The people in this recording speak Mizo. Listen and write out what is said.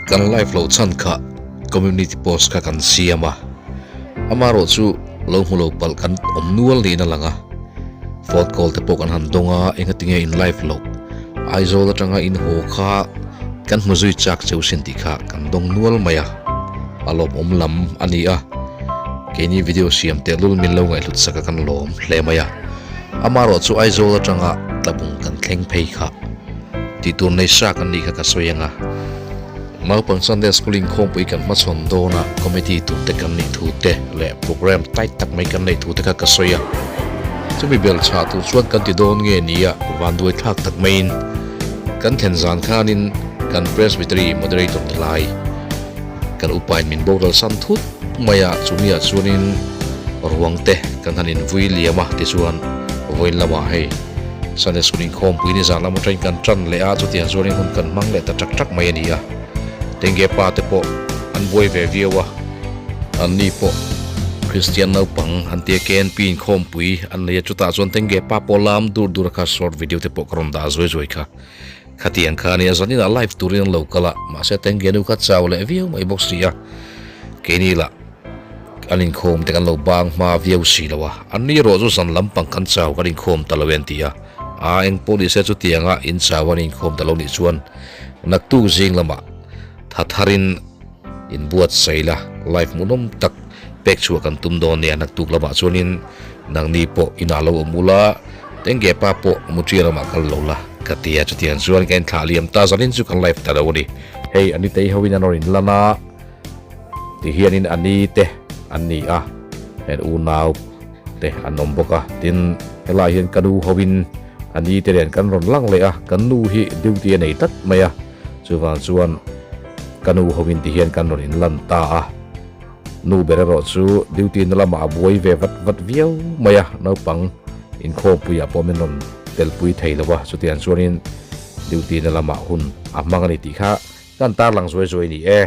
Kan live loh chhan kha community post kha kan siam a, amaherawhchu lo hmu lo palh kan awm nual niin a lang a, phone call te pawh kan han dawng a, engatinge in live loh Aizawl atanga in haw kha kan hmu zui chak cheu sin tih kha kan dawng nual mai a, a lawmawm lam a ni a, keini video siam tehlul min lo ngaihhlut sak a kan lawm hle mai a, amaherawhchu Aizawl atanga tlabung kan thleng phei kha. Tih tur nei sa kan nih kha ka sawi ang a. Naupang Sunday School inkhawmpui kan hmachhawn dawn a, committee tur te kan nih thu te leh programme tight tak mai kan neih thu te kha ka sawi a. Chumi bel chhah tur chuan kan ti dawn nge ni a, vanduai thlak tak maiin kan thlen zan khanin kan Presbytery Moderator ni lai kan upain min boral san thut mai a, chumi ah chuanin ruang te kan han invui liam a tichuan vawiin lamah hei Sunday School inkhawmpui ni zan lam atangin kan tan leh a, chutiang chuanin hun kan hmang leh ta tak tak mai a ni a. Tenge pa te pawh an buai ve viau a, anni pawh Kristian naupang an tia KNP inkhawmpui an nei a, chutah chuan Tenge pa pawh lam dur dur a kha short video te pawh ka rawn dah zuai zuai kha. Khatiang kha a nia, zaninah live turin an lo kal a, mahse Tenge nu kha chau leh viau mai bawk si a, keini lah An inkhawm te kan lo bang hma viau si lo a, an ni erawh chu zan lampang kan chau kan inkhawm ta lo e an ti a, aa eng pawh ni se chutianga in chau an inkhawm ta lo nih chuan naktuk zing lamah tha tharin inbuatsaih la, live hmuhnawm tak pek chhuah kan tum dawn nia, naktuk lamah chuanin nangni pawh inah lo awm ula, tenge pa pawh muṭia lamah kal lo la ka ti a, chutiang chuan ka inthlah liam ta zanin chu kan live ta lo a ni, hei Anitei hoin an rawn inlan a. Ti hianin a ni te an ni a, heng unau te an awm bawk a, tin helai hian ka nu hoin a ni te nen kan rawn lang leh a, kan nu hi duty a nei tlat mai a, chuvang chuan ka nu hoin ti hian kan rawn inlan ta a, nu ber erawh chu duty na lamah a buai ve vat vat viau mai a, naupang inkhawmpuiah pawh min rawn telpui thei lo a, chutiang chuanin duty na lamah hun a hmang a ni tih kha kan tarlang zuai zuai a ni e.